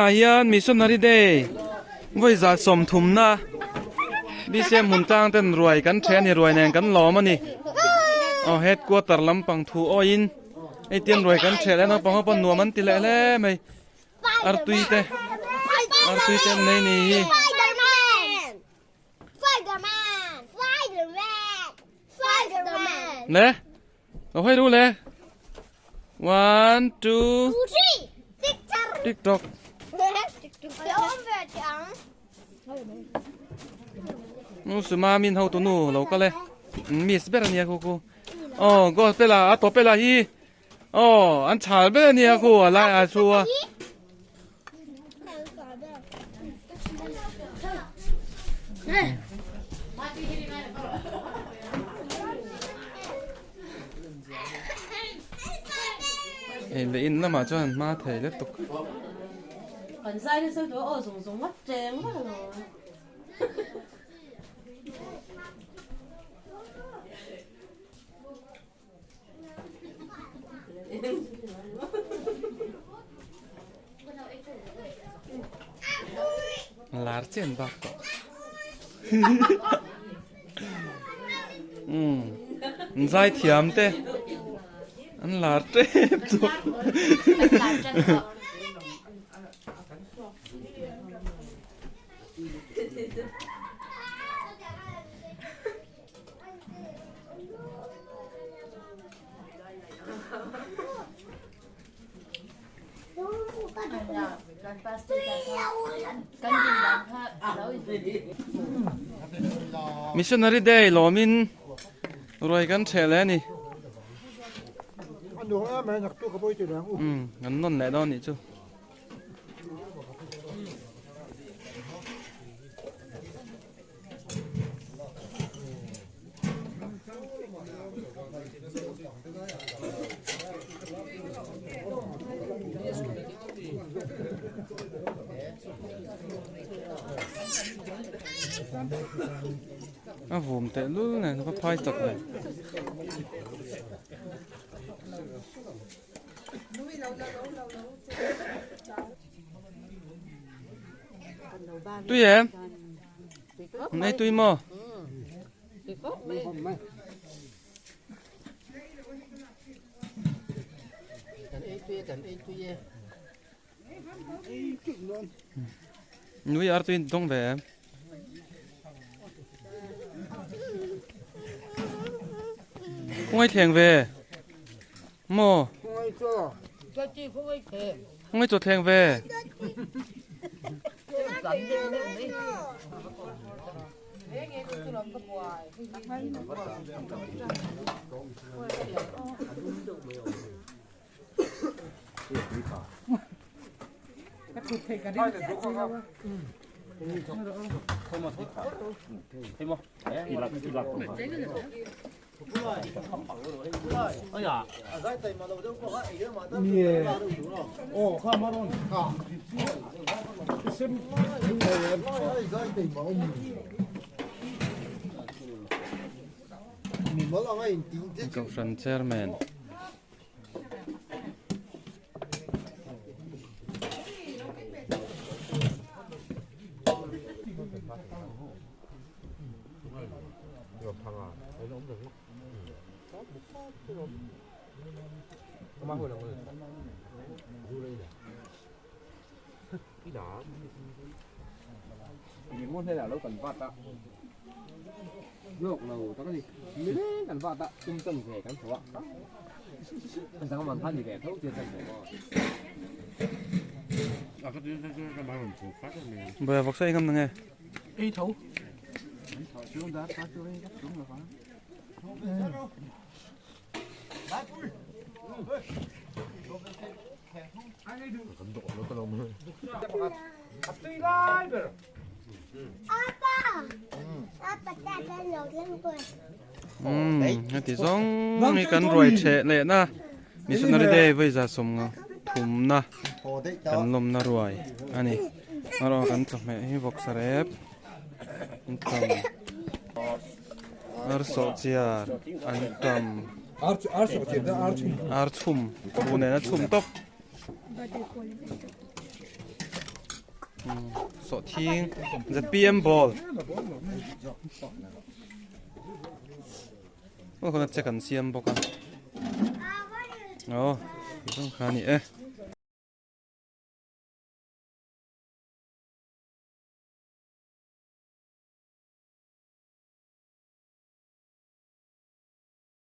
Tunah hian Missionary Day vawi za sawmthumna BCM hmun tlang ten ruai kan then a ni ruai nen kan lawm a ni. Aw headquarter lampang thu awiin hei tian ruai kan then leh naupang ho pawh nuam an ti leh hle mai. Artui te artui te an nei ni hi. Le lo hawi ru le one two tik tok nu suma min ho tu nu lo kal e miss ber ania khu khu oh gospel a a topela hi oh an chhal ber ania khu a lai a chu a Hei leh in lamah chuan hma thei le tuk. Lar chen bak tawh. Umm an zai thiam te an lar tep chu. Missionary Day lawmin ruai kan ṭheh leh a ni. Umm kan nawn leh dawn nih chu. A vum teh lul nen va phai chak ve. Tui em? Nei tui maw? Nui ar tui dawng ve em? Khawngaih thleng ve maw? Khawngaih chaw thleng ve. Kohhran chairman. Bawia vawk sa engam nange? Ei tho. Umm heti zawng hi kan ruai theh leh na missionary day vawi za sawmnga thumna kan lawmna ruai a ni erawh kan chawhmeh hi vawksa rep an tam ar sawh chiar an tam ar chhum buh nena chhum tawp. Sawhthing zpm ball aw khawnah check an siam bawk a aw tih zawng kha a ni e.